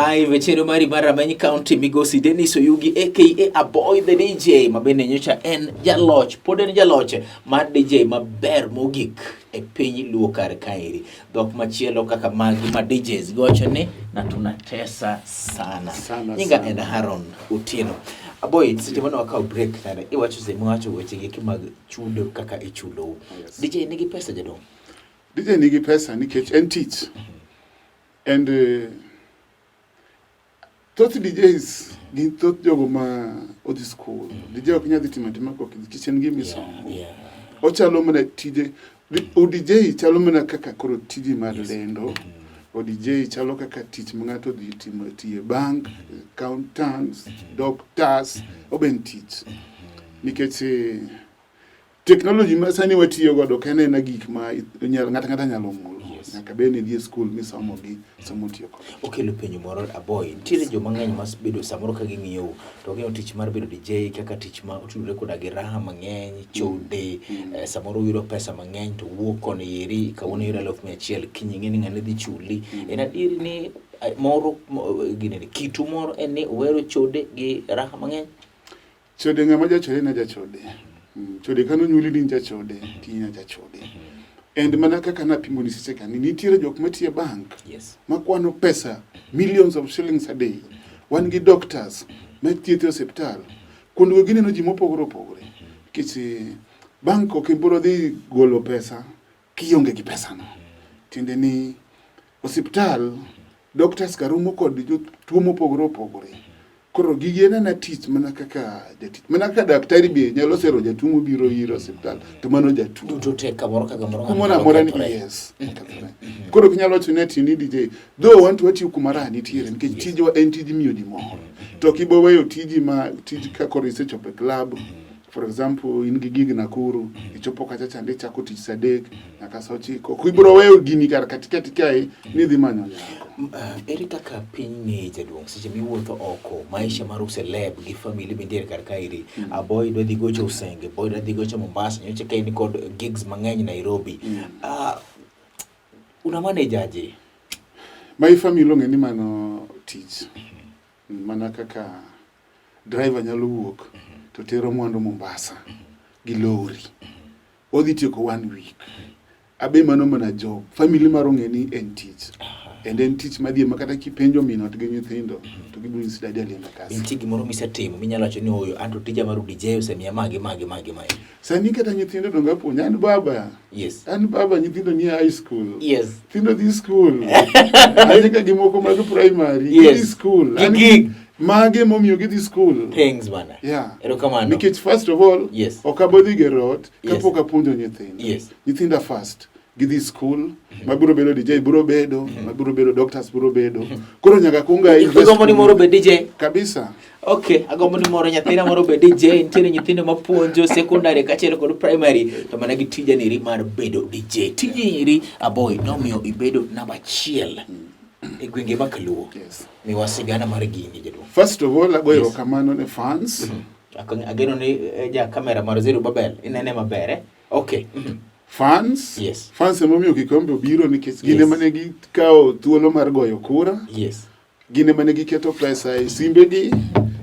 Live e chenro mari mar Rameny County migosi Dennis Oyugi aka Aboy the DJ ma bende nyocha en jaloch, pod en jaloch mar DJ maber mogik e piny Luo kar kaeri. Dhok machielo kaka magi ma DJs giwacho ni na tunatesa sana. Sana, Nyinga sana. en Haron Otieno. Aboy, seche mane wakawo break nade iwacho seche miwacho weche gi mag chudo kaka ichulou. Yes. DJ nigi pesa jaduong'? DJ nigi pesa nikech en tich. And thoth DJs gin thoth jogo ma odhi school. DJ ok nyal dhi timo atima kok nikech en gima isomo. Ochalo mana tije o DJ chalo mana kaka koro tiji mar lendo. O DJ chalo kaka tich ma ng'ato odhi timo tiyo e bank, accountants, doctors, obe en tich. Nikech technology ma sani watiyo godo ok en aena gik ma ng'ato ang'ata nyalo mulo. Nyaka bed ni idhi e school misomo gi somo tiyo kode. Okelo penjo moro Aboy, nitiere joma ng'eny ma bedo samoro ka ging'iyou to ging'iyo tich mar bedo DJ kaka tich ma otudore koda gi raha mang'eny, chode, samoro uyudo pesa mang'eny to wuok koni eri kawuono iyudo 100,000 kiny ing'e ni ng'ani dhi chuli. En adieri ni moro ginene kitu moro en ni uhero chode gi raha mang'eny? Chode ng'ama jachode na jachode. Chode kane onyuoli ni in jachode, to in jachode. And mana kaka napimo ni seche ka ni nitiere jok matiyo e bank makwano pesa millions of shillings a day. Wan gi doctors mathietho e osiptal. Kuondego gineno ji mopogore opogore. Nikech bank ok ibiro dhi golo pesa kionge gi pesano. Tiende ni osiptal doctors ka romo kod jotuo mopogore opogore. Koro gigi en ana tich mana kaka jatich. Mana kaka daktari be nyalo sero jatuo mobiro ir osiptal to mano jatuo. Duto te kamoro ka kamoro. Kumoro amora ni yes. Kethore. Koro ok inyal wacho ni ati ni DJ. Though wan to watiyo kuma raha nitiere nikech tijwa en tij miyo ji mor. To ok ibo weyo tiji ma tij ka koro isechopo e club. For example, in gi gig Nakuru, ichopo kacha chande ichako tich saa 3 nyaka saa 9. Ok ibiro weyo gini kar katikati kae ni idhi manyo nyako. Ere kaka piny ng'eyi jaduong' seche miwuotho oko, maisha mar useleb gi family bende kar kaeri. Aboy dwa dhi gocho Usenge, Boy dwa dhi gocho Mombasa, nyocha ka in kod gigs mang'eny Nairobi. Una manage aje? My family ong'e ni mano tich. Mana kaka driver nyalo wuok to tero mwandu Mombasa gi lori. Odhi tieko 1 week. Abe mano mana job. Family mar ong'e ni en tich. And en tich madhi ma kata kipenjo min ot gi nyithindo to gibiro nyisi dadi alienda kasi. Nitie gimoro misetimo minyalo wacho ni oyo anto tija mar DJ osemiya ma gi ma gi ma gi ma. Sani kata nyithindo donge apuonjo an baba. An baba nyithindo nie high school. Nyithindo dhi school. An nyaka gi moko mag primary. Gidhi school. Gi gig. Mage momiyo gidhi school. Thanks bana. Yeah. Erokamano. Nikech first of all, ok abodhi gero ot kapok apuonjo nyithindo. Nyithinda first. Gidhi school, mabiro bedo DJ biro bedo, mabiro bedo doctors biro bedo. Koro nyaka kunga invest. Igombo ni moro obed DJ? Kabisa. Okay, agombo ni moro nyathina moro obed DJ, nitiere nyithindo mapuonjo secondary kaachiel kod primary, to mana gi tija niri mar bedo DJ. Tiji iri Aboy nomiyo ibedo namba 1 e gwenge mag Luo. Miwa sigana mar gini jaduong'. First of all, agoyo erokamano ne fans. Ageno ni ja kamera mar Zero Babel inene maber eh? Okay. Fans. Fans emomiyo kikombe obiro nikech gin ema ne gikawo thuolo mar goyo kura. Gin ema ne giketo pesa e simbegi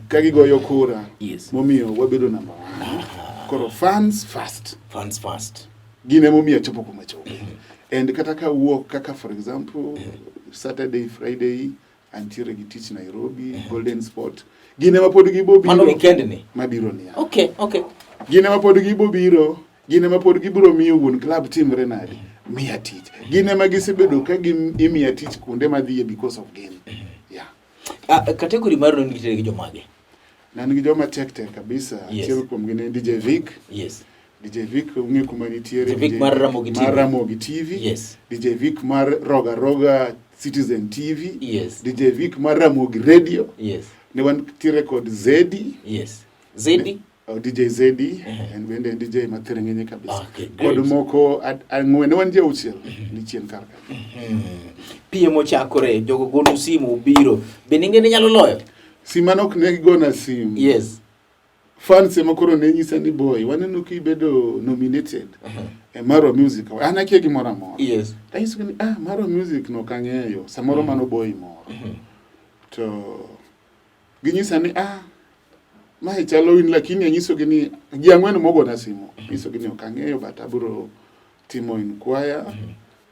ka gigoyo kura. Momiyo wabedo namba 1. Koro fans first. Fans first. Gin emomiyo achopo kuma achope. And kata ka wuok kaka for example Saturday, Friday antiere gi tich Nairobi, Golden Spot. Gin ema pod gibo biro. Mano weekend ni? Mabiro ni. Okay, okay. Gin ema pod gibo biro. Gin ema pod gibiro miyo wuon club timre nade? Miya tich. Gin ema gisebedo ka imiya tich kuonde madhiye because of gin. Yeah. Category mar ne nitiere gi jomage? Ne an gi joma tek tek kabisa. Achiel kuomgi ne en DJ Vic. DJ Vic ung'e kuma nitiere. DJ Vic mar Ramogi TV. Mar Ramogi TV. DJ Vic mar Roga Roga Citizen TV. DJ Vic mar Ramogi Radio. Ne wantiere kod Zedi. Zedi? DJ Zedi, en bende en DJ mathiring'inyi kabisa. Okay, great. Kod moko ang'wen, ne wan ji auchiel ni chien kar ka. Piem ochakore, jogo golo simu obiro. Be ninge ni nyalo loyo? Sima nok ne gigona simu. Fans ema koro ne nyisa ni boy, waneno kibedo nominated e Marwa Music. An akia gimoro amora. Tanyiso ni Marwa Music no ok ang'eyo, samoro mano boy moro. To ginyisa ni ah, mae chalo in, lakini anyisogi ni ji ang'wen mogona simu, anyisogi ni ok ang'eyo, but abiro timo inquire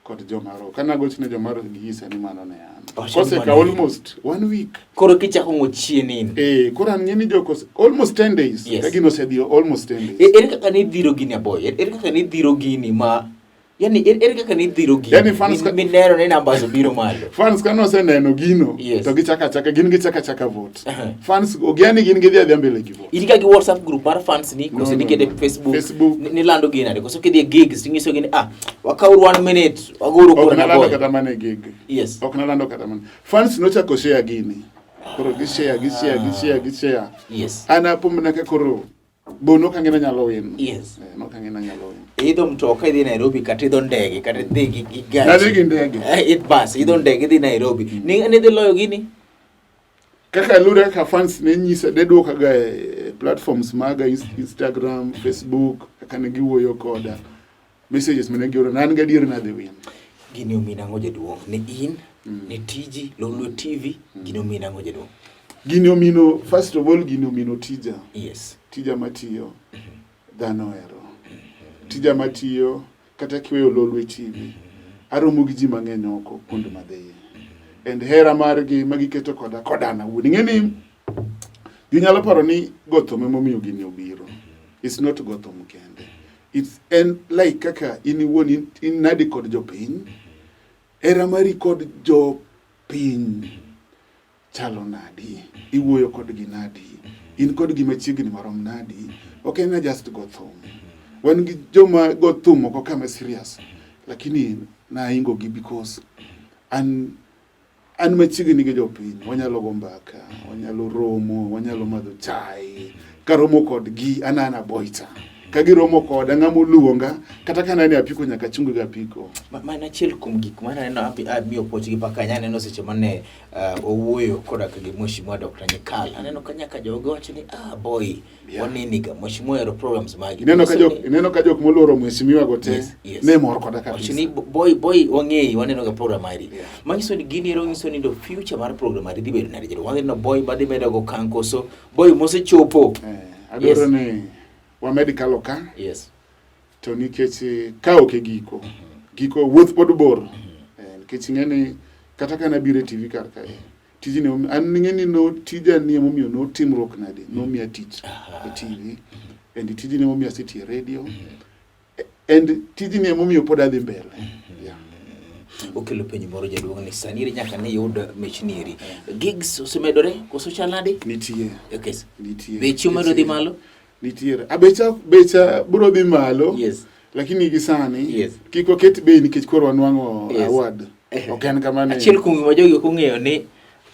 kod jomaro. Kana agocho ne jomaro, ginyisa ni mano ne an. Wacho ni Koseka mano in. almost one week. Koro kichako ng'o chien in. Eh, koro an ng'e ni jok almost 10 days. Yes. Ka gino osedhi almost 10 days. Ere kaka ne idhiro gini, Aboy? Ere kaka ne idhiro gini ma yani ere kaka ne idhiro gini? Yani fans Mineno ni numbers obiro malo. Fans kane oseneno gino Yes. to gichako achaka, gin gichako achaka vote. Fans yani gin gidhi adhiya mbele gi vote. In ka gi WhatsApp group mar fans ni koso No, no, nikete no. Facebook, Facebook. Nilando gini nade? Koso kidhi e gigs tinyiso gini, ah, wakawuru one minute waguru Ok kura na nalando Boy. kata mana e gig. Yes. Ok nalando kata mana. Fans nochako share gini. Koro gi share, gi share, gi share, gi share. Yes. An apo mana ka koro bo nok ang'e nanyalo win. Yes. Eh, nok ang'e nanyalo win. Idho mtoka idhi Nairobi kata idho ndege kata idhi gi gari. Nadhi gi ndege. Eh, it bus idho ndege idhi Nairobi. Ni ni dhi loyo gini? Kaka lure kaka fans ne nyisa, ne duokaga e platforms maga, Instagram, Facebook, kaka ne giwuoyo koda. Messages mane gioro, an gadier nadhi win. Gini omino ang'o jaduong'? Ne in, ne tiji, Lolwe TV, gini omino ang'o jaduong'? Gini omino, first of all, gini omino tija. Yes. Tija matiyo, dhano ohero. Tija matiyo, kata kiweyo Lolwe TV, aromo gi ji mang'eny oko kuonde madhiye. And hera margi magiketo koda koda an awuon. Ing'e ni ginyalo paro ni go thum emomiyo gini obiro. It's not go thum kende. It's en like kaka in iwuon in nadi kod jopiny. Hera mari kod jopiny chalo nadi, iwuoyo kodgi nadi, in kodgi machiegni marom nadi. Ok en just go thum. Wan gi joma go thum moko kama serious, lakini naingo gi because an machiegni gi jopiny, wanyalo go mbaka, wanyalo romo, wanyalo madho chai. Karomo kodgi, an an aboita. Ka giromo koda, ng'ama oluonga, kata ka aneno apiko nyaka achung gi apiko. Mano achiel kuom gik mane aneno amiyo puoch gi paka aneno seche mane owuoyo koda ka gi Mheshimiwa Dr. Nyikal. Aneno ka nyaka jogo wacho ni ah boy, waneniga Mheshimiwa ero programs magi. Ineno ka jok moluoro Mheshimiwa go te ne mor koda kabisa. Wacho ni boy, boy wang'eyi, waneno ga program mari. Manyiso ni gini ero nyiso ni the future mar program mari dhi bedo nade jaduong'. Wadhi neno boy madhi medo go okang' koso boy mosechopo. Adwaro ni wamed kalo ka. Yes. To nikech ka ok e giko, giko wuoth pod bor. Nikech ing'e ni kata ka nabiro e TV kar kae, tijni an ing'e ni no tija ni emomiyo notimruok nade, nomiya tich e TV, and tijni emomiyo asetiyo e radio, and tijni emomiyo pod adhi mbele. Yeah. Okelo penjo moro jaduong' ni sani eri nyaka ne yud mich ni eri. Gigs osemedore koso chal nade? Nitie. Okay. Nitie. Beche omedo dhi malo? Nitiere. A becha biro dhi malo. Yes. Lakini gi sani Yes. kik waket bei nikech koro wanwang'o Yes. award. Ok en kamano. Achiel kuom gima jogi ok ong'eyo ni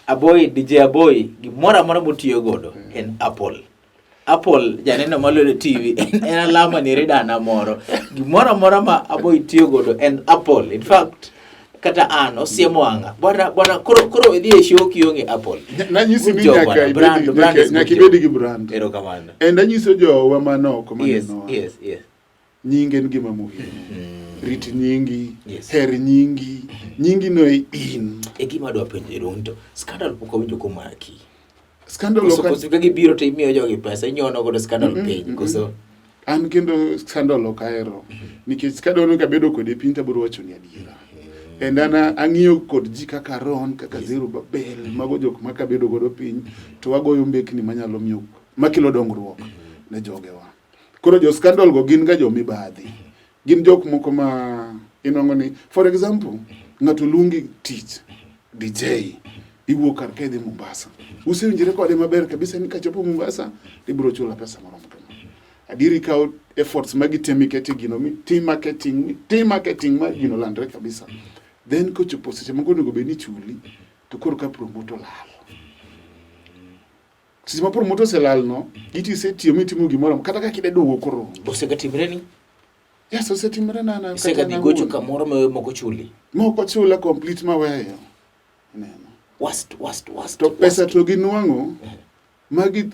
Aboy, DJ Aboy, gimoro amora motiyo godo en Apple. Apple janeno malolo TV en alama ni dana moro. Gimoro amora ma Aboy tiyo godo en Apple. In fact, kata an osiemo wang'a. Bwana bwana koro idhi e show kionge Apple. Nanyisi ni Good job, nyaka bwana. ibed Brand is nyaka good ibed job. gi brand. Erokamano. And anyiso jowa manoko Yes, manenowa. yes. Nying en gima muhimu. Rit nyingi, Yes. her nyingi, nyingi no e in. E gima adwa penjo jaduong' to scandal pok awinjo komaki. Scandal Koso ok koso ka gibiro to imiyo jogi pesa inyono godo scandal piny koso an kendo scandal ok ahero nikech kadwaro kabedo kode piny to abiro wacho ni adiera. And an ang'iyo kod ji kaka Ron, kaka Zerubbabel, mago jok ma kabedo godo piny to wagoyo mbekni manyalo miyo makelo dongruok ne jogewa. Koro jo scandal go gin ga jo mibadhi. Gin jok moko ma inwang'o ni for example ng'ato luongi tich DJ iwuok kar ka idhi Mombasa. Usewinjore kode maber kabisa ni kachopo Mombasa ibiro chula pesa moromo kama. Adieri ikawo efforts magi te mikete gino mi tim marketing, mi tim marketing ma gino landre kabisa. Then kochopo seche moko onego bed ni ichuli to koro ka promote olal. Seche ma promote oselal no, iti isetiyo mitimo gimoro kata kaka ida duogo koro onge. Osegatimre ni? Yes, osetimre na na. Isega dhi gocho kamoro ma moko chuli. Moko chula complete maweyo. Ineno. Worst, worst, worst. To pesa to ginwang'o magi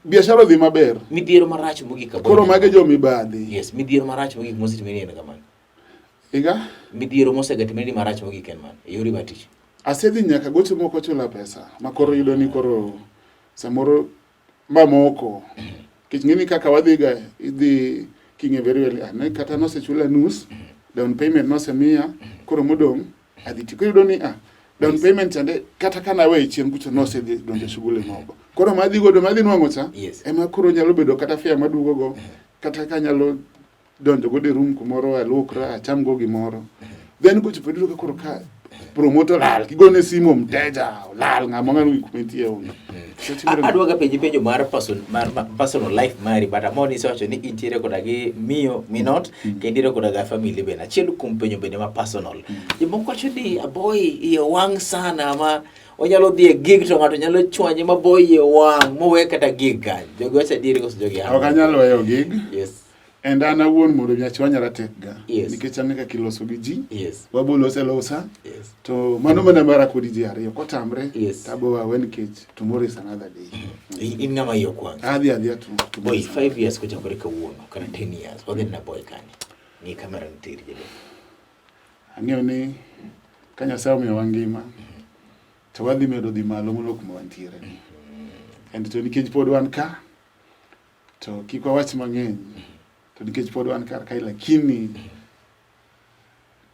biashara odhi maber. Midhiero marach mogik kabisa. Koro magi jo mibadhi. Yes, midhiero marach mogik mosetimre ni en kamano. Iga? Midhiero mosegatimre ni marach mogik en mano. E yori mar tich. Asedhi nyaka gocho moko chula pesa ma koro yudo ni koro samoro mamoko nikech ng'eni kaka wadhiga idhi king'e very well ah, ne kata nosechula nus down payment nosemiya koro modong' adhi tiyo koro iyudo ni ah, down payment chande kata ka naweyo chien kucha nosedhi donjo e shughuli moko koro madhi godo madhi nwang'o cha ema koro nyalo bedo kata fare maduogo go kata ka anyalo donjo godo e room kumoro aluokra acham go gimoro then kochopo iyudo ka koro ka promoter olal kigone simu mteja olal ng'ama ng'ano gik mantie onge So timore nade? Adwa ga penji penjo mar person, mar, ma- personal life mari but amor ni isewacho ni intiere koda gi miyo minot kendo intiere koda ga family bende achiel kuom penjo bende ma personal jomoko wacho ni aboy iye wang' sana ma onyalo dhi e gig to ng'ato nyalo chwanye ma boy iye wang' mowe kata gig kanyo jogi wacho adieri koso jogi Ok anyal weyo gig yes And an awuon mondo mi achwanyara tek ga. Yes. Nikech ang'e kaka iloso gi ji. Yes. Wabolo oselosa. Yes. To mano mana mara kodi ji ariyo. Kotamre, Yes. tabo awe nikech tomorrow is another day. In in ng'ama iye ok wang'. Adhi adhiya to. tomorrow Boy, is another 5 years kochakore kawuono kata 10 years wadhi na boy kanye? Ng'i kamera nitir jadolo. Ang'eyo ni ka Nyasaye omiyowa ngima to wadhi medo dhi malo molo kuma wantiere ni. And to nikech pod wan ka to kik wawach mang'eny to nikech pod wan kar kae lakini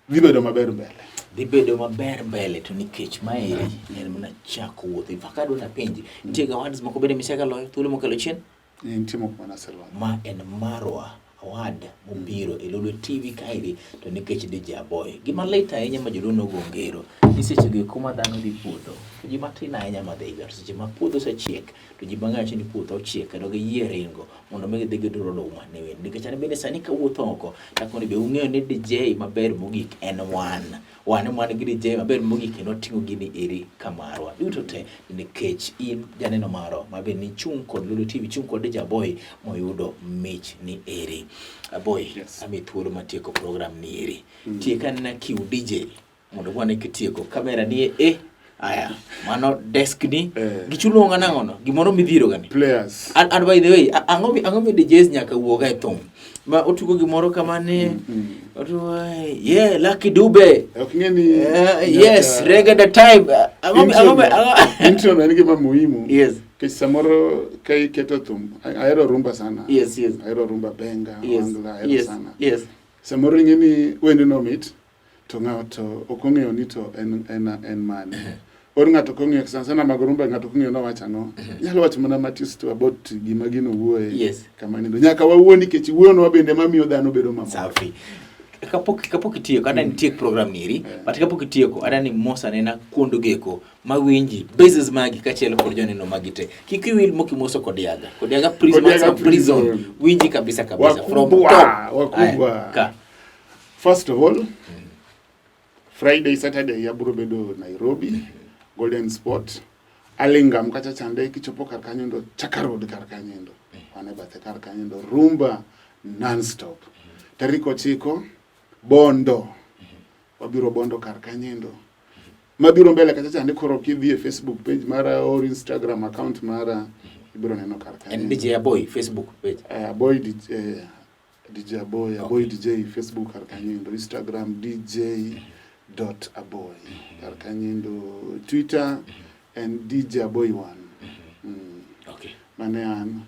dhi bedo maber mbele. Dhi bedo maber mbele to nikech maeri en mana chako wuoth. In fact adwa napenji, nitie ga awards moko bende misega loyo thuolo mokalo chien? Nitie moko mane aseloyo. Ma en marwa award mobiro e Lolwe TV kaeri to nikech DJ Aboy. Gima lit ahinya ma joluo nogo ngero ni seche go eko ma dhano dhi puodho to ji matin ahinya ma dhiga to seche ma puodho osechiek to ji mang'eny wacho ni puodho ochiek kendo giyie ringo mondo mi gidhi gidur oduma ne wendo. Nikech an bende sani kawuotho oko takoni be ung'eyo ni DJ maber mogik en wan. Wan ema wan gi DJ maber mogik kendo wating'o gini eri kamarwa. Duto te nikech in janeno marwa ma be nichung' kod Lolwe TV, ichung' kod DJ Aboy moyudo mich ni eri. Aboy, Yes. ami thuolo mar tieko program ni eri. Tiek anena kiu DJ mondo wane kitieko. Kamera ni e aya, mano desk ni. Eh. Gichulo ng'a nang'ono? Gimoro midhiro gani? Players. And by the way, ang'o mi DJs nyaka wuoga e thum? Ma otugo gimoro kama ni otugo, yeah, Lucky Dube. Ok ing'e ni Yes, reggae the time. Ang'o mi ang'o Intro no en gima muhimu. Yes. Nikech samoro ka iketo thum, ahero rumba sana. Yes. Ahero rumba benga, wangla, ahero sana. Samoro ing'e ni wende no mit, to ng'ato ok ong'eyo ni to en mane. Or ng'ato ok ong'eyo sana sana mag rumba ng'ato ok ong'eyo nowacho ang'o. Nyalo wacho mana matis to about gima gino wuoye. Yes. Kama nindo. Nyaka wawuo nikech wuoyonwa bende mamiyo dhano bedo mamor. Safi. Kapok itieko, adwa ni itiek program ni eri, but kapok itieko, adwa ni mos anena kuond geko mawinji bases magi kaachiel kod joneno magi te. Kik iwil mokimoso Kodiaga. Kodiaga prison, Kodiaga prison. prison. Winji kabisa kabisa from Wakubwa, top. wakubwa. Aya, ka. First of all, Friday, Saturday abiro bedo Nairobi, Golden Spot. Alingam kacha chande kichopo kar kanyo ndo Chaka Road kar kanyo endo. Wan e bathe kar kanyo endo rumba non-stop. Tarik 9 Bondo. Wabiro Bondo kar kanyo endo. Mabiro mbele kacha chande koro kidhi e Facebook page mara or Instagram account mara ibiro neno kar kanyo. En DJ Aboy Facebook page. Aboy DJ, DJ Aboy, Aboy DJ Facebook kar kanyo endo, Instagram DJ dot Aboy kar kanyo endo, Twitter en DJ Aboy 1. Okay. Mane an.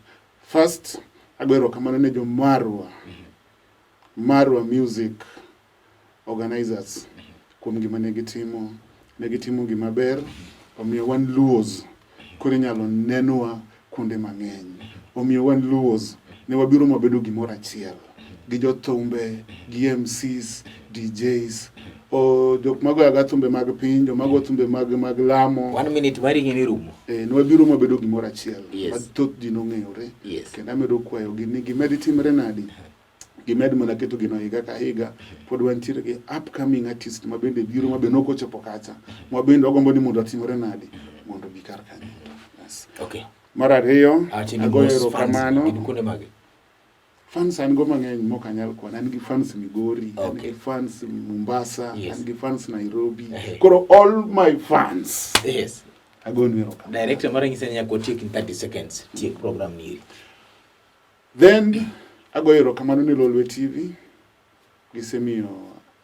First, ago erokamano ne jo Marwa, Marwa Music organizers kuom gima ne gitimo. Ne gitimo gima ber, omiyo wan Luos koro inyalo nenwa kuonde mang'eny. Omiyo wan Luos ne wabiro mabedo gimoro achiel gi jothumbe, gi MCs, DJs, o jok magoyaga thumbe mag piny, joma go thumbe mag lamo. 1 minute mari ng'e rumo. Ne wabiro mabedo gimoro achiel Yes. ma thoth ji nong'eyore. Yes. Kendo amedo kwayogi ni gimed timre nadi, gimed mana keto gino higa ka higa. Pod wantiere gi upcoming artist ma bende biro ma bende ok ochopo kacha, ma bende wagombo ni mondo otimre nadi mondo obi kar kanyo. Yes. Okay. Mar ariyo, Awacho ni agoyo mos fans erokamano. gin kuonde mage? Fans an go mang'eny mok anyal kwano. An gi fans Migori, an Okay. gi fans Mombasa, Yes. an gi fans Nairobi. Ehe. Koro all my fans. Yes. Agonu erokamano. Director mara nyisa ni nyaka watiek in 30 seconds. Tiek program ni eri. Then agoyo erokamano ne Lolwe TV. Gisemiyo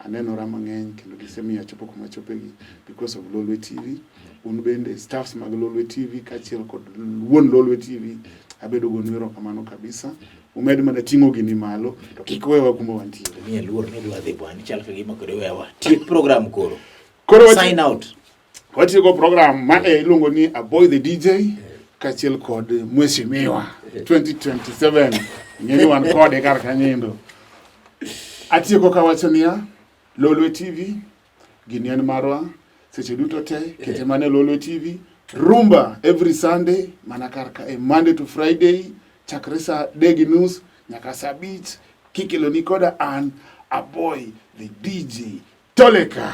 Anenora mang'eny kendo gisemiyo achopo kuma achopegi because of Lolwe TV. Un bende staffs mag Lolwe TV kaachiel kod wuon Lolwe TV abedo gonu erokamano kabisa. Umed mana ting'o gini malo to kik wewa kuma wantiere. Miya luor ni idwa dhi bwana, ichal ka gima koro iwewa. Tiek program koro. Koro Sign out. Watieko program ma e iluongo ni Aboy the DJ kaachiel kod Mheshimiwa 2027. Ing'e ni wan kode kar kanyendo. Atieko kawacho niya, Lolwe TV gini en marwa seche duto te, kete mana e Lolwe TV. Rumba every Sunday mana kar ka e Monday to Friday chakre saa 3:30 nyaka saa 5 kikeloni koda an Aboy the DJ Toleka.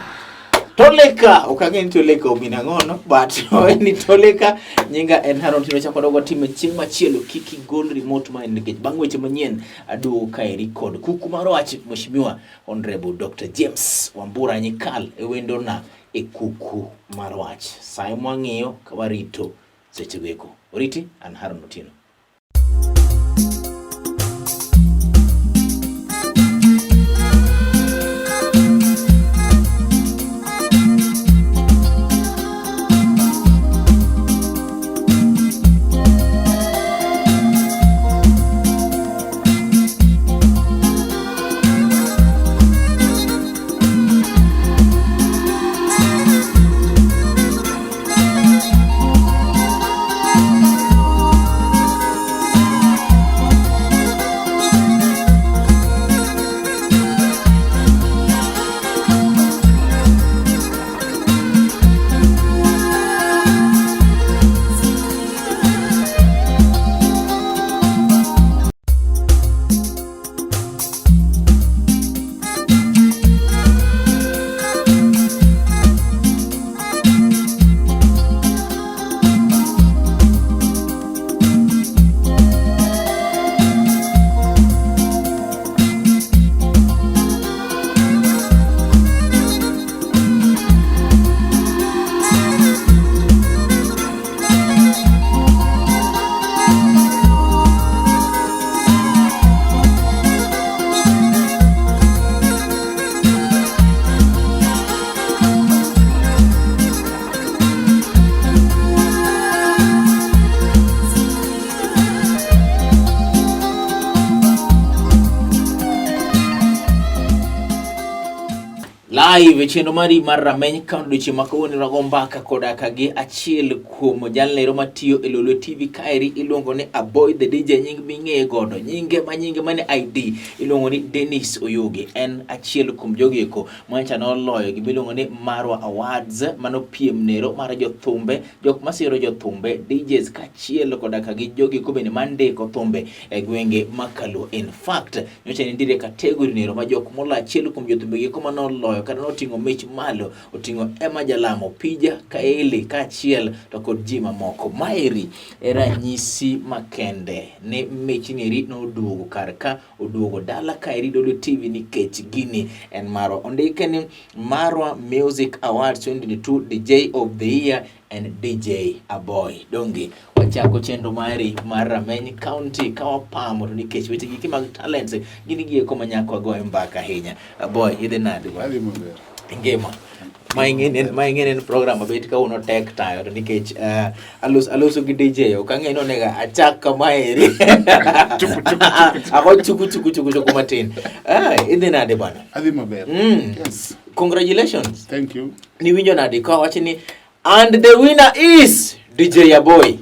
Toleka, ok ang'e ni Toleka omin ang'ono, but en ni Toleka, nyinga en Haron Tino chako dogo time chieng' machielo kik igol remote ma en nikech bang' weche manyien aduogo kaeri kod kuku mar wach Mheshimiwa Honorable Dr. James Wambura Nyikal e wendona e kuku mar wach. Saye mwang'iyo ka warito sechego eko. Oriti, an Haron Otieno. Live e chenro mari mar Rameny Kaunti odiochieng' ma kawuono rago mbaka koda ka gi achiel kuom jalnero matiyo e Lolwe TV kaeri iluongo ni Aboy the DJ nying ming'eye godo nyinge ma nyinge mane ID iluongo ni Dennis Oyugi en achiel kuom jogi eko manyocha noloyo gima iluongo ni Marwa Awards mano piem nero mar jothumbe jok masiro jothumbe DJs kaachiel koda ka gi jogi eko bende mandiko thumbe e gwenge ma Kaluo. In fact nyocha nitiere category nero ma jok moloyo achiel kuom jothumbe gi eko manoloyo kata noting'o mich malo oting'o Emma Jalamo, Pija Kaeli kaachiel to kod ji mamoko. Maeri e ranyisi makende ni mich neri noduogo kar ka oduogo dala kaeri Lolwe TV nikech gini en marwa. Ondike ni Marwa Music Awards 2022 DJ of the Year and DJ Aboy. Donge wachako chenro mari mar Rameny County ka wapamo to nikech weche giki mag talents gin gieko ma nyaka wagoye mbaka ahinya. Aboy, idhi nade? Adhi maber. Ngima. Ma ing'e en program mabet kawuono tek tayo to nikech aloso gi DJ ok ang'e ni onego achak kama eri. Ago chuku chuku chuku chuku matin. Idhi nade bwana? Adhi maber. Yes. Congratulations. Thank you. Niwinjo nade ka wacho ni and the winner is DJ Aboy.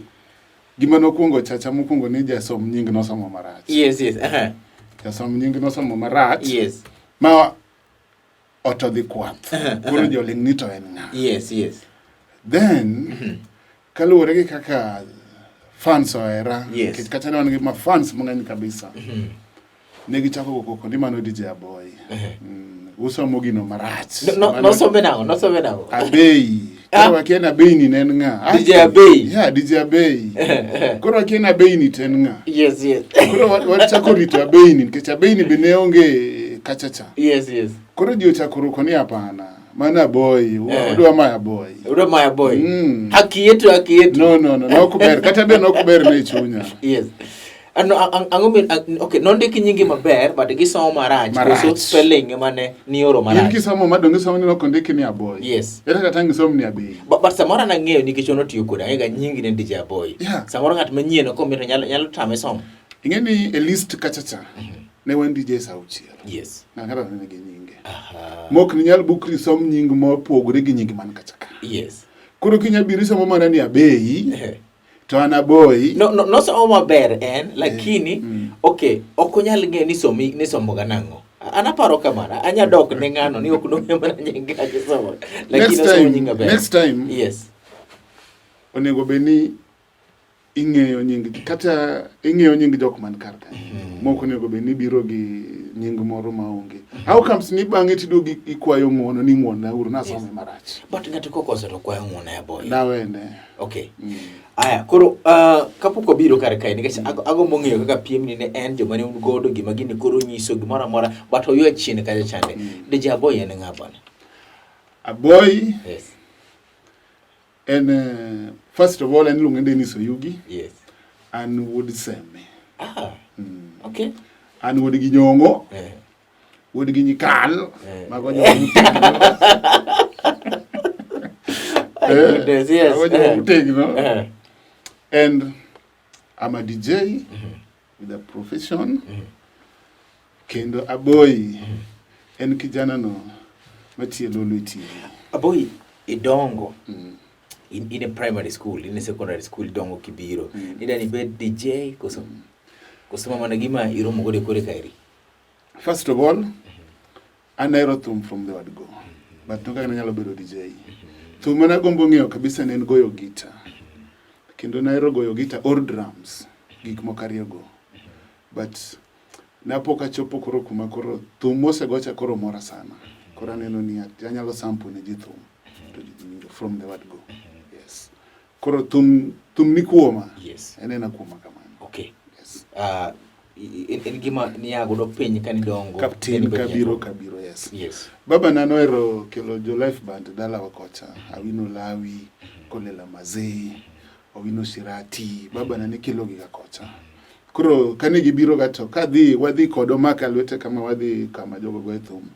Gima nokwongo chacha mokwongo ni jasom nying nosomo marach. Yes, yes. Jasom nying nosomo marach. Yes. Ma otodhi kwath. Koro joling' ni to en ng'a. Yes, yes. Then kaluwore gi kaka fans ohera, Yes. nikech kata ne wan gi ma fans mang'eny kabisa. Ne gichako go koko ni mano DJ Aboy. Usomo gino marach. Nosome nang'o? Nosome nang'o? Abei. Koro wakia ni Abei ni ne en ng'a. DJ Abei. Yeah, DJ Abei. Koro wakia ni Abei ni to en ng'a. Yes, yes. Koro wachako rito Abei ni nikech Abei ni be ne onge kacha cha. Yes, yes. Koro ji ochako ruko ni hapana. Mano Aboy, wadwa maya Aboy. Wadwa maya Aboy. Haki yetu, haki yetu. No, no, no, nok ber. Kata be nok ber ne chunya. Yes. Ano ang'o mi okay, nondik nyingi maber but gisomo marach. Marach. Koso spelling ema ne nioro In marach. kisomo madongo isomo ni ok ondiki ni Aboy. Yes. Ere kaka tang' isom ni Abiy? But samoro an ang'eyo nikech wan otiyo koda, ang'eyo ga nyingi ne DJ Aboy. Yeah. Samoro ng'at manyien ok omiyo to nyalo nyalo tame somo. Ing'e ni e list kacha cha ne wan DJ sa auchiel. Yes. Ng'ato ang'ata ne nigi nyinge. Aha. Mok ni nyal bukri som nying mopogore gi nying man kacha ka. Yes. Koro kinya biro isomo mana ni Abeyi to an Aboyi. No, no, nosomo maber en, lakini okay, ok onyal ng'eyo ni somi ni somo ga nang'o. An aparo kamano, anya dok ne ng'ano ni ok nong'e mana nying kaka isomo. Lakini Next osomo time, nying maber. next time Yes. onego bed ni ing'eyo nying kata ing'eyo nying jok man kar kanyo. Mok onego bed ni biro gi nying moro maonge. How comes ni bang'e tiduogo ikwayo ng'uono ni ng'uonna uru nasome marach. But ng'ato kokoso to kwayo ng'uono ya boy. Nawene. Okay. Aya, koro kapok wabiro kar kae nikech agombo ng'eyo kaka piem ni ne en joma ne un godo gima gini koro nyiso gimoro amora but oywa chien kacha chande. DJ Aboy en ng'a bwana? Aboy Yes. en first of all en iluonge ni Dennis Oyugi. Yes. An wuod Seme. Ah. Okay. An wuod gi Nyong'o. Wuod gi Nyikal. Mago joma motegno. Goodness, yes. Mago joma motegno. And I'm a DJ with a profession. Kendo Aboy en kijana no matiyo Lolwe TV. Aboy idongo in a primary school, in a secondary school idongo kibiro. Nidani ibed DJ koso koso mana gima iromo godo kore kaeri. First of all, an ahero thum from the word go. But nok kaka nanyalo bedo DJ. Thum mane agombo ng'eyo kabisa ne en goyo gita. Kendo nahero goyo gita or drums. Gik moko ariyo go. But napok achopo koro kuma koro thum mosegocha koro mora sana. Koro aneno ni anyalo sample ne ji thum. To ji dhi winjo from the word go. Yes. Koro thum ni kuoma. Yes. En ena kuoma kamano. Okay. Yes. En gima niya godo piny ka nidongo. Kaptin kabiro kabiro, yes. Yes. Baba na nohero kelo jo life band dalawa kocha. Awino Lawi, Kolela Mazee, Owino Shirati. Baba na ne kelo gi ga kocha. Koro kane gibiro ga to kadhi wadhi kod omaka lwete kama wadhi kama jogo goye thum.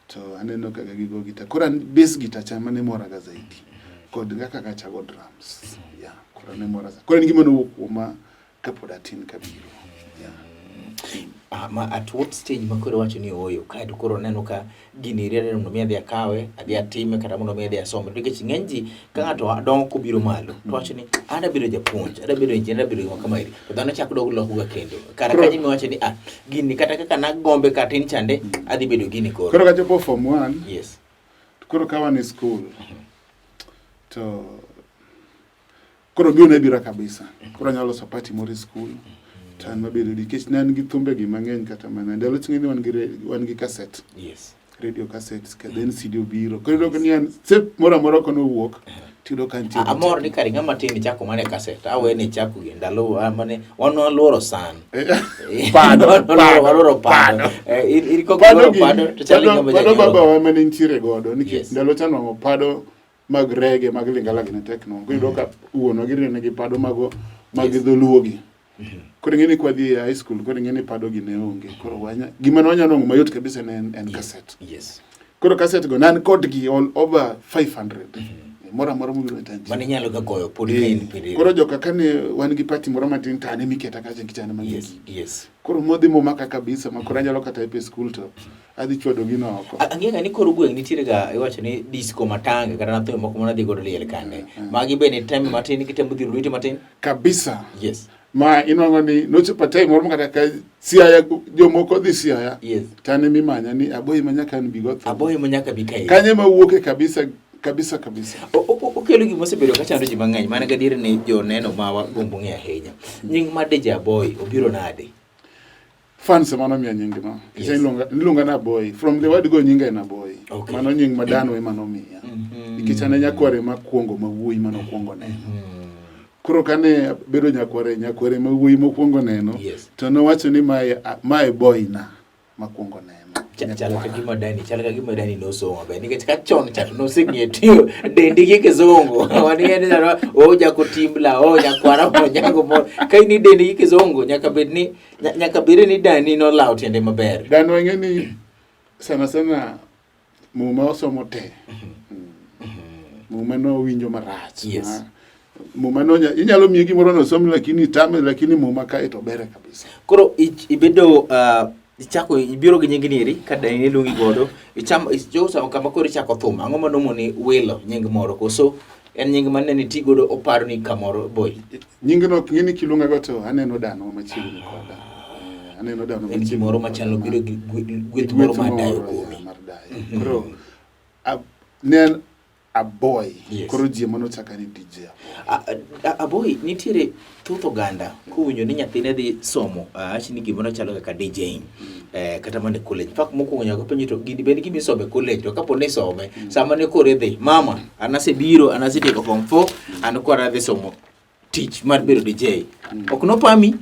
To aneno kaka gigo gita. Koro an bass guitar cha mane mora ga zaidi. Kod kaka gachago drums. Yeah, koro ne mora. Koro en gima nowuok kuoma kapod atin kabiro. Yeah. Ma at what stage ma koro wacho ni ooyo kaeto koro neno ka gini riere mondo mi adhi akawe adhi atime kata mondo mi adhi asome nikech ng'eny ji ka ng'ato dongo kobiro malo to wacho ni an abedo japuonj adwa bedo engineer adwa bedo gima kama eri to dhano chako dog loko ga kendo kara kanyo miwacho ni ah gini kata kaka nagombe katin chande adhi bedo gini koro. Koro kachopo form 1. Yes. Koro ka wan e school to koro biro ne bira kabisa. Koro anyalo loso party moro e school. To an mabedo nikech ne an gi thumbe gi mang'eny kata mana ndalo ching'e ni wan gi cassette. Yes. Radio cassettes ka then CD obiro. Koro iyudo ni an step moro amora kono owuok tiyudo ka nitie. Amor ni kare ng'ama tin ichako mana e cassette. Awe ni ichako gi ndalo mane wan waluoro san. Pado, Waluoro pado. In kok iluoro pado to chal ni ng'ama pado janyuol. baba wa mane nitiere godo nikech Yes. ndalo cha nwang'o pado mag rege mag lingala gi ne tek nwang'o. Koro iyudo ka wuonwa gi nigi pado mago mag dholuo gi. Koro ing'e ni kwa dhi e high school koro ing'e ni pado gi ne onge. Koro wanya gima ne wanyalo nwang'o mayot kabisa ne en cassette. Yes. Koro cassette go ne an kodgi all over 500. Moro amora mobiro e tanchi. Mane inyalo ga goyo pod ka in piny. Koro joka kane wan gi party moro matin to an ema iketa kacha nikech an ema ang'e Yes, gigi. yes. Koro modhi momaka kabisa ma koro anyalo kata e school to adhi chwado gino oko. Ang'eyo ga ni kor gweng' nitiere ga iwacho ni disco matanga kata nathumbe moko mana dhi godo liel kande. Magi bende time matin kitemo dhiro lweti matin. Kabisa. Yes. Ma inwang'o ni nochopo time moro ma kata ka Siaya jomoko dhi Siaya. Yes. To an ema imanya ni aboyi ma nyaka an bi go thum. Aboyi ma nyaka bi kae. Kanyo ema wuoke kabisa kabisa kabisa. Okelo gima osebedo ka chando ji mang'eny mana gadier ni joneno mawa gombo ng'eyo ahinya. Nying mar DJ Aboy obiro nade? Fans ema nomiya nying no. Yes. Iluonga na Aboy. From the word go nyinga en Aboy. Okay. Mano nying ma danwa ema nomiya. Nikech an e nyakware makwongo ma wuoyi manokwongo neno. Koro kane bedo nyakware ma wuoyi mokwongo neno, Yes. to nowacho ni mae boy na. makwongo neno. Chal ka gima Dani, chal ka gima Dani nosomo maber nikech ka chon cha to noseng'e tiyo dendi gi kizungu. Wan ing'e ni sama o jako timbla, o nyakwara mo nyango mo. Ka in idendi gi kizungu nyaka bed ni nyaka bed ni Dani nolawo tiende maber. Dani wang'e ni sana sana Muma osomo te. Muma nowinjo marach. Yes. Muma no inyalo miye gimoro nosom lakini tame lakini muma kae to bere kabisa. Koro ibedo ichako ibiro gi nying ni eri ka dani ne luongi godo icham ichopo kama koro ichako thum ang'o ma nomoni wilo nying moro koso en nying mane niti godo oparo ni kamoro boy Nyingno ok ng'e ni kiluonga go to aneno danwa machiegni koda. Aneno danwa en gimoro machalo biro gi gweth moro mar dayo kuomi. Mar dayo. Koro ne en Aboy. Yes. Koro ji ema nochaka ni DJ Aboy. Aboy, nitiere thoth oganda kowinjo ni nyathine dhi somo, awach ni gimoro chalo kaka DJ, kata mana e college. In fact, mokwongo nyaka penji to gini bende gima isomo e college, to kapo ni isome, sama ne koro idhi, mama, an asebiro, an asetieko form 4, an koro adhi somo tich mar bedo DJ. Ok nopami?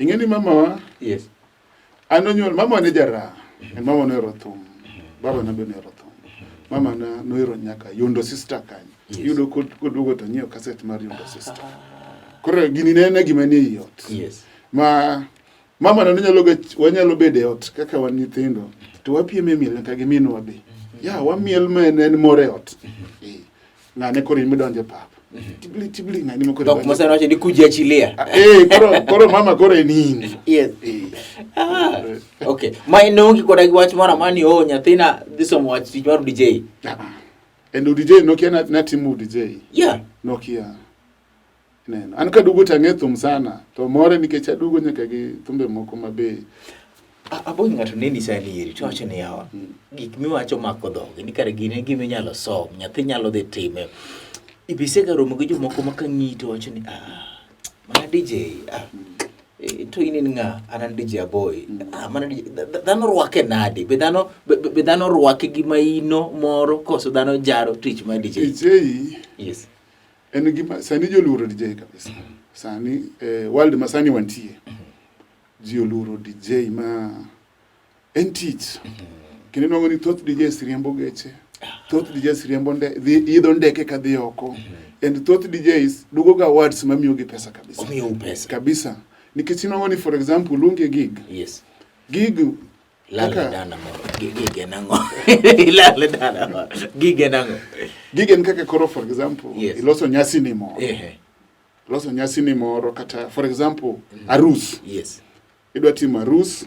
Ing'e ni mamawa? Yes. An onyuol, mama ne jaraha, en mama nohero thum, baba na be nohero thum. Mama na nohero nyaka Yondo Sister kanyo. Yes. Iyudo koduogo to nyiewo kaset mar Yondo Sister. Koro gini ne en gima nie i ot. Yes. Ma mama na ne nyalo ga, wanyalo bedo e ot kaka wan nyithindo, to wapiem e miel nyaka gi minwa be. Ya, wamiel ma en mor e ot. Ng'ane koro in midonjo e pap. Tibli, tibli, ng'ane ma koro Dhok idonjo e moseno wacho ni kujiachilia. Koro mama koro en in. Yes. Okay. Ma en onge koda gi wach moro amora ni, oh, nyathina dhi somo wach tich mar DJ. En DJ nokia natimo DJ. Yeah. Nokia. Neno. An kaduogo to ang'e thum sana, to more nikech aduogo nyaka gi thumbe moko mabe. Aboy ng'ato neni sani eri to wacho ni yawa, gik miwacho mako dhogi ni kare gini en gima inyalo som, nyathi nyalo dhi time. Ibisega romo gi jomoko ma kang'iyi to wacho ni, mana DJ, to in in ng'a? An an DJ Aboy. Mana DJ. Dhano rwake nade? Be dhano rwake gi maino moro koso dhano jaro tich mar DJ? DJ Yes. En gima sani ji oluoro DJ kabisa. Sani world ma sani wantie. Ji oluoro DJ ma en tich. Kendo inuang'o ni thoth DJs riembo geche, thoth DJs riembo nde, dhi, idho ndeke ka dhi oko. And thoth DJs duogo ga awards mamiyogi pesa kabisa. Omiyou pesa. Kabisa. Nikech inuang'o ni for example luongi e gig. Yes. Gig Lal kaka dana moro. Gig en ang'o? Lal dana moro. Gig en ang'o? Gig en kaka koro for example, Yes. iloso nyasi ni moro. Ehe. Iloso nyasi ni moro kata for example, arus. Yes. Idwa timo arus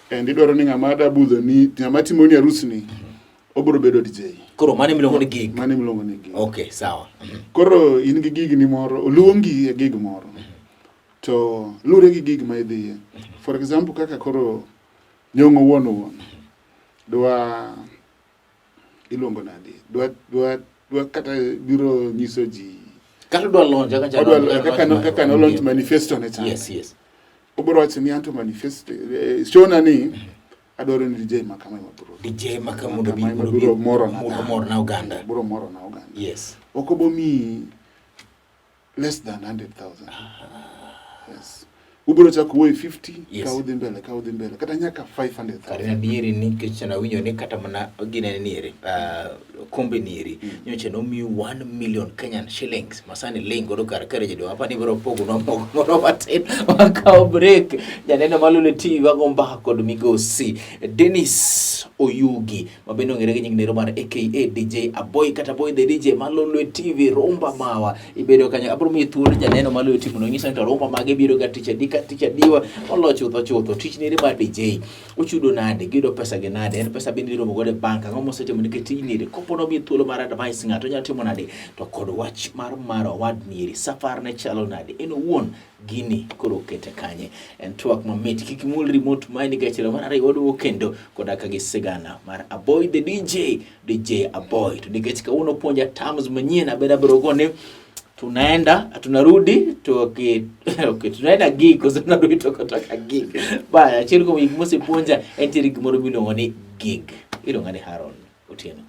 and idwaro ni ng'ama da budho ni, ng'ama timo ni arus ni, obiro bedo DJ. Koro mano miluongo ni gig. Mano miluongo ni gig. Okay, sawa. Koro in gi gig ni moro, oluongi e gig moro. To luwre gi gig ma idhiye. For example, kaka koro nyong'o wuon wuon, dwa iluongo nadi? Dwa, dwa, dwa kata biro nyiso ji. Kata dwa launch, kaka chalo Odwa, launch kaka no, kaka no launch manifesto ne chande. Yes, yes. Obiro wacho ni anto manifesto, show na ni adwaro ni DJ ma kama ema biro. DJ ma kama mondo bi, Kama ema mondo bi, biro moro na mondo dhano. mor na oganda. Biro moro na oganda. Yes. Ok obo miyi less than 100,000. Yes. Ubiro chako wuoyo 50, Yes. ka udhi mbele, ka udhi mbele, kata nyaka 500,000. Kare adieri nikech nawinjo ni kata mana ginene nieri, kombe nieri, nyocha nomiyi 1 million Kenyan shillings, masani ling godo kar kare jedo, apa ni biro pogonwa moko moro matin, wakawo break. Janeno ma Lolwe TV wago mbaka kod migosi Dennis Oyugi, ma bende ong'ere gi nying nero mar aka DJ Aboy kata Boy the DJ ma Lolwe TV, rumba mawa ibedo kanyo. Abiro miyi thuolo janeno ma Lolwe TV mondo onyisa ni to rumba mage biro ga tich adi ka tich adiwa olo chutho chutho. Tich neri mar DJ ochudo nade, giyudo pesa gi nade, en pesa bende iromo godo e bank, ang'o mosetimo nikech tij neri. Kopo nomiyi thuolo mar advice ng'ato nyalo timo nade, to kod wach mar maro award nieri safar ne chalo nade, en owuon gini koro okete kanye. En twak mamit, kik imul remote mari nikech mar ariyo waduogo kendo koda ka gi sigana mar Aboy the DJ, DJ Aboy. To nikech kawuono puonja terms manyien, abeda abiro gone tunaenda tunarudi tuki, okay, tunaenda gig koso tunarudi tokotoka gig. Baya, achiel kuom gik mosepuonja en tiere gimoro miluongo ni gig. Iluonga ni Haron Otieno.